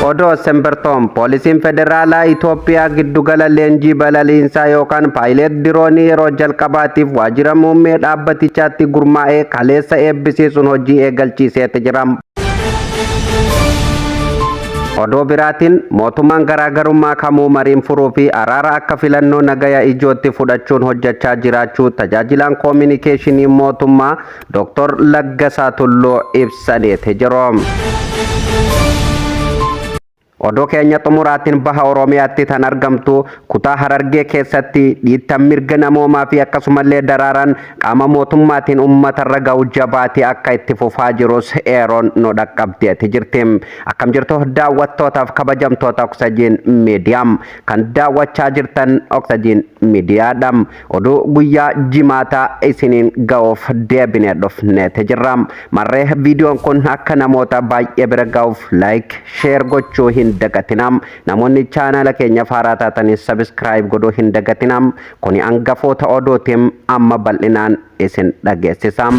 Odoo Sembertoom poolisiin federaalaa Itoophiyaa giddugala leenjii balaliinsaa yookaan paayileet diroonii yeroo jalqabaatiif waajjira muummee dhaabbatichaatti gurmaa'ee kaleessa eebbisiisuun hojii eegalchiiseeti jira. Oduu biraatiin mootummaan garaagarummaa kamuu mariin furuu fi araara akka filannoo nagaya ijootti fudhachuun hojjechaa jiraachuu tajaajilaan koominikeeshinii mootummaa Dr. Laggasaa Tulluu ibsaniiti jiru. Oduu keenya xumuraatiin baha Oromiyaatti tan argamtu kutaa Harargee keessatti dhiittan mirga namoomaa fi akkasumallee daraaraan qaama mootummaatiin uummatarra ga'u jabaatee akka itti fufaa jirus eeroon nu dhaqqabdeeti jirti. Akkam jirtu daawwattootaaf kabajamtoota Oksajin Miidiyaa kan daawwachaa jirtan Oksajin Miidiyaadha. Oduu guyyaa jimaataa isiniin ga'uuf deebinee dhufneeti jirra. Marree viidiyoon kun akka namoota baay'ee bira ga'uuf like, share gochuu hin dagatinaa. Namoonni chaanala keenya haaraa taatanis subscribe godhuu hin dagatinaa. Kuni hangafoota oduutiin amma bal'inaan isin dhageessisa.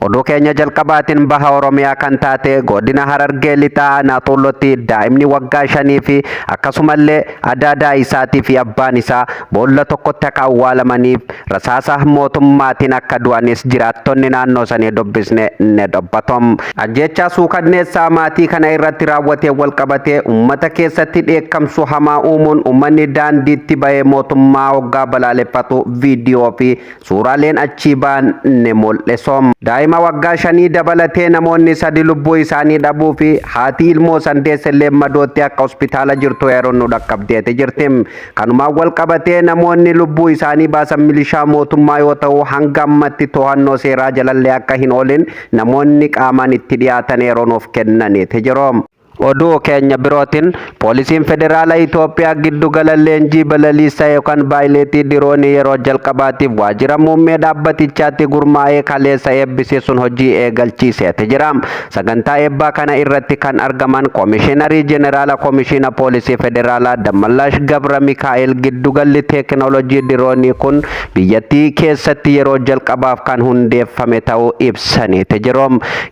Oduu keenya jalqabaatiin baha Oromiyaa kan taate godina Harargee Lixaa Aanaa Xuullootti daa'imni waggaa 5 fi akkasumallee adaadaa isaatii fi abbaan isaa boolla tokkotti akka awwaalamaniif rasaasa mootummaatiin akka du'anis jiraattonni naannoo sanii dubbisne ni dubbatu. Ajjeechaa suukanneessaa maatii kana irratti raawwatee wal qabatee uummata keessatti dheekkamsu hamaa uumuun uummanni daandiitti bahee mootummaa hoggaa balaaleffatu viidiyoo fi suuraaleen achii ba'an ni mul'isu. Daa'ima waggaa 5 dabalatee namoonni 3 lubbuu isaanii dhabuu fi haati ilmoo san deesse illee madootti akka hospitaala jirtu eeruun nu dhaqqabdeeti jirti. Kanumaan wal qabatee namoonni lubbuu isaanii baasan milishaa mootummaa yoo ta'u hanga ammatti to'annoo seeraa jalallee akka hin oolin namoonni qaamaan itti dhiyaatan eeroo nuuf kennaniiti jiru. Oduu keenya birootiin poolisiin federaala Itoophiyaa giddugala leenjii balaliisaa yookaan paayileetii diroonii yeroo jalqabaatiif waajjira muummee dhaabbatichaatti gurmaa'ee kaleessa eebbisiisuun hojii eegalchiiseeti jira. Sagantaa eebbaa kana irratti kan argaman Koomishiinarii Jeneraala Koomishiina Poolisii Federaalaa Dammallaash Gabra Mikaa'el giddugalli teekinooloojii diroonii kun biyyattii keessatti yeroo jalqabaaf kan hundeeffame ta'uu ibsaniiti jiru.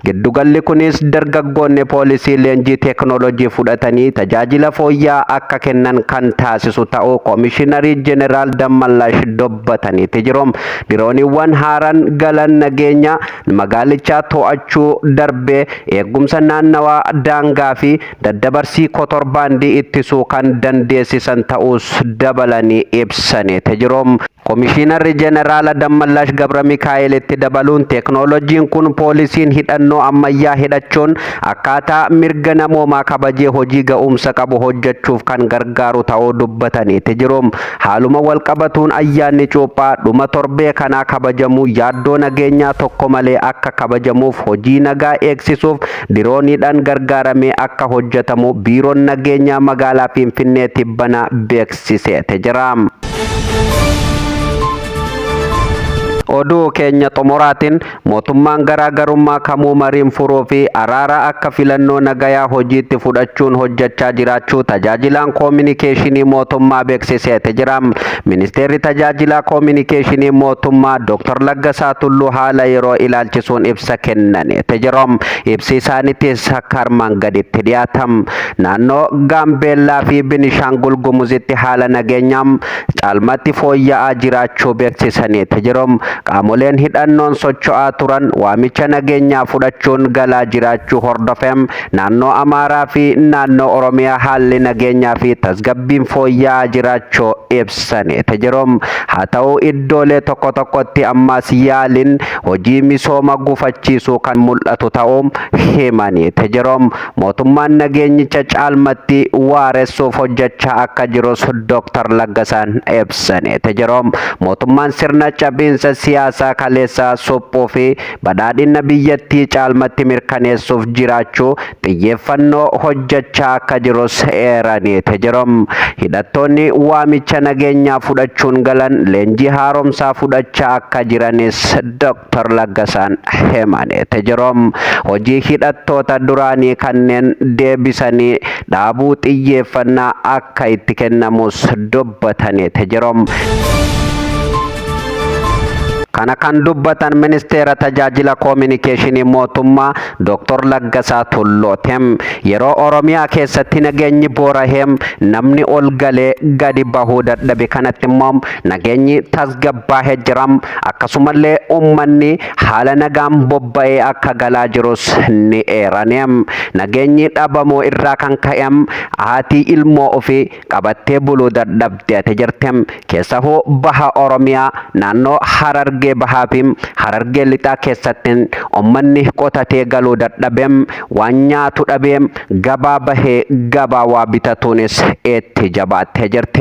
Giddugalli kunis dargaggoonni poolisii leenjii teekinooloojii fudhatanii tajaajila fooyya'aa akka kennan kan taasisu ta'uu Koomishiinarii Jeneraal Dammallaash dubbataniiti jiru. Dirooniiwwan haaraan galan nageenya magaalichaa to'achuu darbee eegumsa naannawaa daangaa fi daddabarsii kotorbaandii ittisuu kan dandeessisan ta'uus dabalanii ibsaniiti jiru. Komishiinarri Jeneraala Dammallaash Gabra Mikaa'elitti dabaluun teeknooloojiin kun poolisiin hidhannoo ammayyaa hidhachuun akkaataa mirga namoomaa kabajee hojii ga'umsa qabu hojjechuuf kan gargaaru ta'uu dubbataniiti jiru. Haaluma walqabatuun ayyaanni cuuphaa dhuma torbee kanaa kabajamu yaaddoo nageenyaa tokko malee akka kabajamuuf hojii nagaa eegsisuuf dirooniidhaan gargaaramee akka hojjetamu biiroon nageenyaa magaalaa Finfinnee tibbana beeksiseete jira. Oduu keenya xumuraatiin mootummaan garaagarummaa kamuu mariin furuu fi araara akka filannoo nagayaa hojiitti fudhachuun hojjechaa jiraachuu tajaajilaan koominikeeshinii mootummaa beeksiseete jira. Ministeerri tajaajilaa koominikeeshinii mootummaa Dr. Laggasaa Tulluu haala yeroo ilaalchisuun ibsa kennaniiti jiru. Ibsi isaaniitis akka armaan gaditti dhiyaata. Naannoo Gaambeellaa fi Binishaangul Gumuzitti haala nageenyaa caalmatti fooyya'aa jiraachuu beeksisaniiti jiru. Qaamoleen hidhannoon socho'aa turan waamicha nageenyaa fudhachuun galaa jiraachuu hordofee naannoo Amaaraa fi naannoo Oromiyaa haalli nageenyaa fi tasgabbiin fooyya'aa jiraachuu ibsaniiti jiru. Haa ta'u iddoolee tokko tokkotti ammas yaaliin hojii misooma gufachiisuu kan mul'atu ta'uu himaniiti jiru. Mootummaan nageenyicha caalmatti waaressuuf hojjechaa akka jirus Dr. Laggasaan ibsaniiti jiru. Mootummaan sirna cabiinsa siyaasaa kaleessaa suphuu fi badhaadhina biyyattii caalmatti mirkaneessuuf jiraachuu xiyyeeffannoo hojjechaa akka jirus eeraniiti jiru. Hidhattoonni waamicha nageenyaa fudhachuun galan leenjii haaromsaa fudhachaa akka jiranis Dr. Laggasaan himaniiti jiru. Hojii hidhattoota duraanii kanneen deebisanii dhaabuu xiyyeeffannaa akka itti kennamus dubbataniiti jiru. Kana kan dubbatan ministeera tajaajila koominikeeshinii mootummaa Dr. Laggasaa Tullootem. Yeroo Oromiyaa keessatti nageenyi booraheem namni ol galee gadi bahuu dadhabe kanatti immoo nageenyi tasgabbaahee jiram, akkasumallee uummanni haala nagaan bobba'ee akka galaa jirus ni eeraniim. Nageenyi dhabamuu irraa kan ka'em haati ilmoo ofii qabattee buluu dadhabdeete jirti. Keessahuu baha Oromiyaa naannoo Harargee Bahaa fi Harargee Lixaa keessatti uummanni qotatee galuu dadhabeem, waan nyaatu dhabee gabaa bahee gabaa waa bitatuunis itti jabaattee jirti.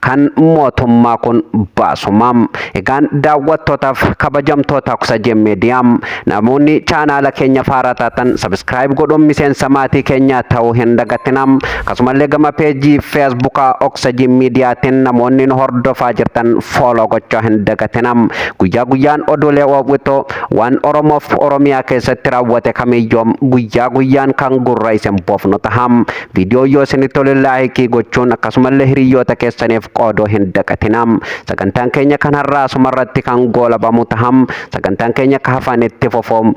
Kan mootummaa kun baasuma. Egaan daawwattootaaf kabajamtoota Oksajeen Miidiyaa, namoonni chaanaala keenya faaraa taatan subscribe godhuun miseensa maatii keenyaa ta'uu hin dagatinaa. Akkasumallee gama peejii Feesbuukaa Oksajeen Miidiyaatiin namoonni nu hordofaa jirtan follow gochuu hin dagatinaa. Guyyaa guyyaan oduulee oowwitoo waan Oromoof Oromiyaa keessatti raawwate kamiyyuu guyyaa guyyaan kan gurra isin buufnu taha. Viidiyoo yoo isinitti tole like gochuun akkasumallee hiriyoota keessaniif qooduu hin dagatinaa. Sagantaan keenya kan har'aa asumarratti kan goolabamu taha. Sagantaan keenya ka hafan itti fufu.